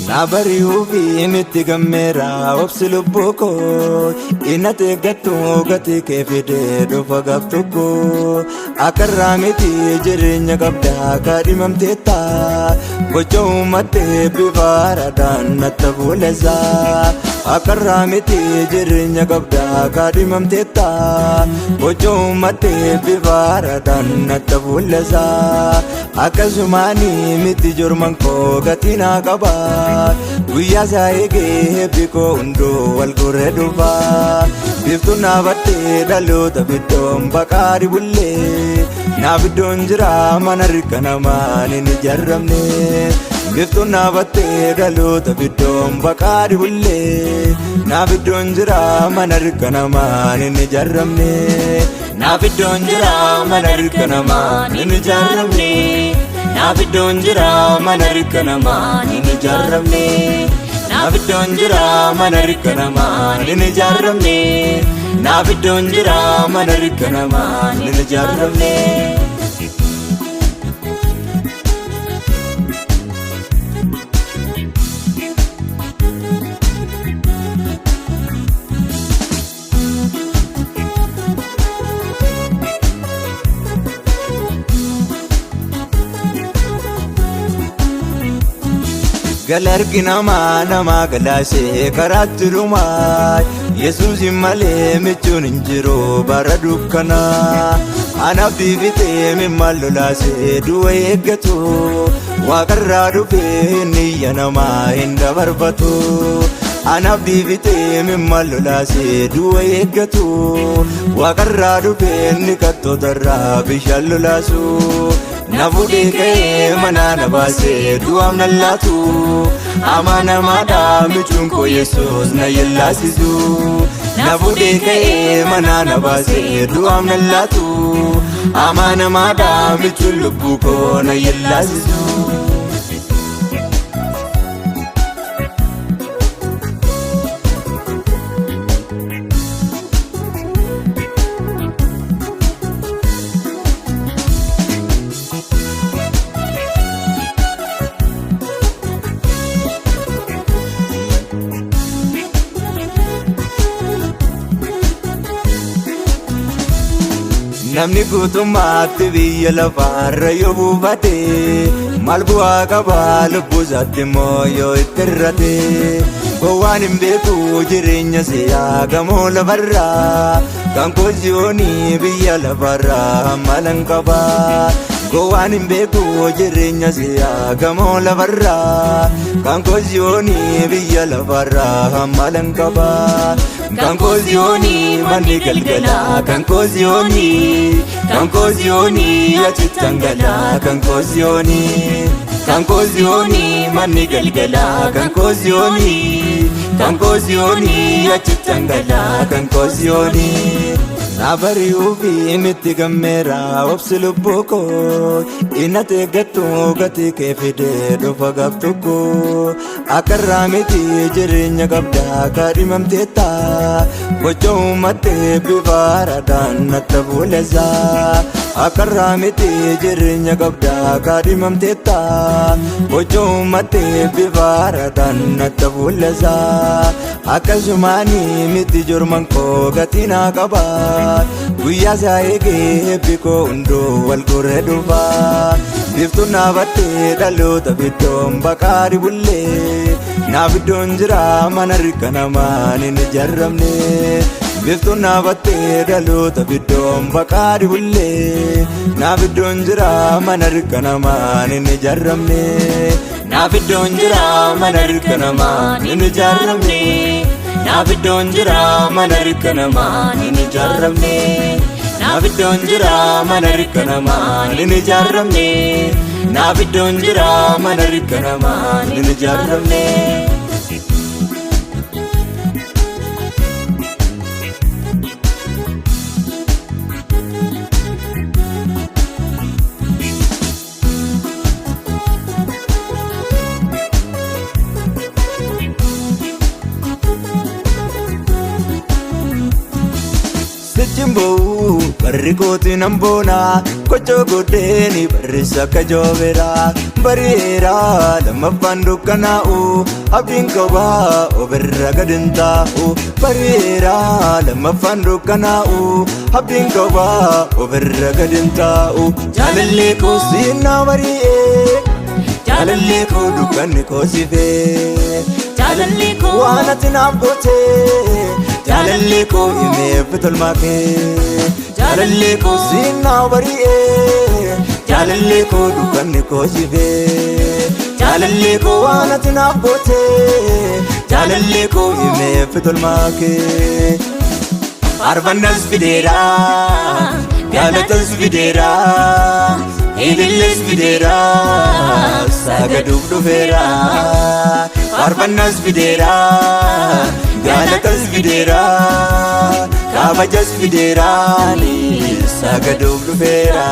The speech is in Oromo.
Na bari'uufi itti gammeera obsi lubbuu koo inni eeggattu gatii kee fidee dhufa gaaf tokko akka irraa miti jireenya qabdaa kaadhimamteetta gocha uummattee bifa haaraadhaan natta fuulesaa akka irraa miti jireenya qabdaa kaadhimamteetta gocha uummattee bifa haaraadhaan natta fuulesaa akkasumaani miti jorman koo gatii naa qaba guyyaa isaa eegee eebbi koo hunduu wal gurree dhufa biiftuun dhaabattee dhaloota biddoon baqaa dibullee naaf iddoon jira mana harka namaan hin ijaarramne biiftuun dhaabattee dhaloota biddoon baqaa dibullee naaf iddoon jira mana harka namaan hin ijaarramne naaf iddoon jira mana harka namaan hin ijaarramne naaf iddoon jira mana harka namaan hin ijaarramne naaf iddoon jira mana harka namaan hin ijaarramne naaf iddoon jira mana harka namaan hin ijaarramne. Gala harki namaa namaa galaasee karaatti dhumaa Yesuus malee michuun hin jiru bara dukkanaa Anaaf biifitee mimmaan lolaasee du'a eeggatu Waaqarraa dhufee inni iyya namaa hin dabarfatu Anaaf biifitee mimmaan lolaasee du'a eeggatu Waaqarraa dhufee inni kattootarraa bishaan lolaasu Na fuudhee ka'ee manaa na baasee du'aaf na laatu amanamaadha michuun koo Yesuus na yellaasisu. Na fuudhee ka'ee manaa na baasee du'aaf na laatu amanamaadha michuun lubbuu koo na yellaasisu. Namni guutummaatti biyya lafaarra yoo buufate maal bu'aa qaba lubbuu isaatti immoo yoo itti irrate gowwaan hin beeku jireenya si'aa gamoo lafarraa kan koziyoonii biyya lafarraa malan qaba gowwaan hin beeku jireenya si'aa gamoo lafarraa kan koziyoonii biyya lafarraa malan qaba. Kan koziyoonii manni galgalaa kan koziyoonii kan koziyoonii achittan galaa kan koziyoonii kan koziyoonii manni galgalaa kan koziyoonii kan koziyoonii achittan galaa kan koziyoonii. Na bari'uufi itti gammeera obsi lubbuu koo inni eeggattu gatii kee fidee dhufa gaaf tokko akka irraa miti jireenya qabdaa kaadhimamteetta gocha uummattee bifa haaraadhaan natta fuulesaa akka irraa miti jireenya qabdaa kaadhimamteetta gocha uummattee bifa haaraadhaan natta fuulesaa akkasumaani miti jorman koo gatii naa qaba guyyaa isaa eegee eebbi koo hunduu wal gurree dhufa biiftuun dhaabattee dhaloota biddoon baqaa dibullee naaf iddoon jira mana harka namaan hin ijaarramne biiftuun dhaabattee dhaloota biddoon baqaa dibullee naaf iddoon jira mana harka namaan hin ijaarramne. Naaf iddoon jira mana harka namaan hin ijaaramne. Naaf iddoon jira mana harka namaan hin ijaaramne. Naaf iddoon jira mana harka namaan hin ijaaramne. Naaf iddoon jira mana harka namaan hin ijaaramne. Sijjin boo'u barri kooti nan boona kochoo godheeni barreessa akka joobeera bari'eera lammaffaan dukkanaa'u abdiin qabaa ofirra gad hin taa'u bari'eera lammaffaan dukkanaa'u abdiin qabaa ofirra gad hin taa'u jaalallee koo siinaa bari'ee jaalallee koo dukkanni koo sifee Jaalallee koo waan ati naaf gootee jaalallee koo himeef tolmaa kee jaalallee koo siinaa bari'ee jaalallee koo dukkanni koo sifee jaalallee koo waan ati naaf gootee jaalallee koo himeef tolmaa kee. Faarfannas fideera galatas fideera ilillis fideera sagaduuf dhufeera. Faarfannas fideera galatas fideera kabajas fideera sagaduuf dhufeera.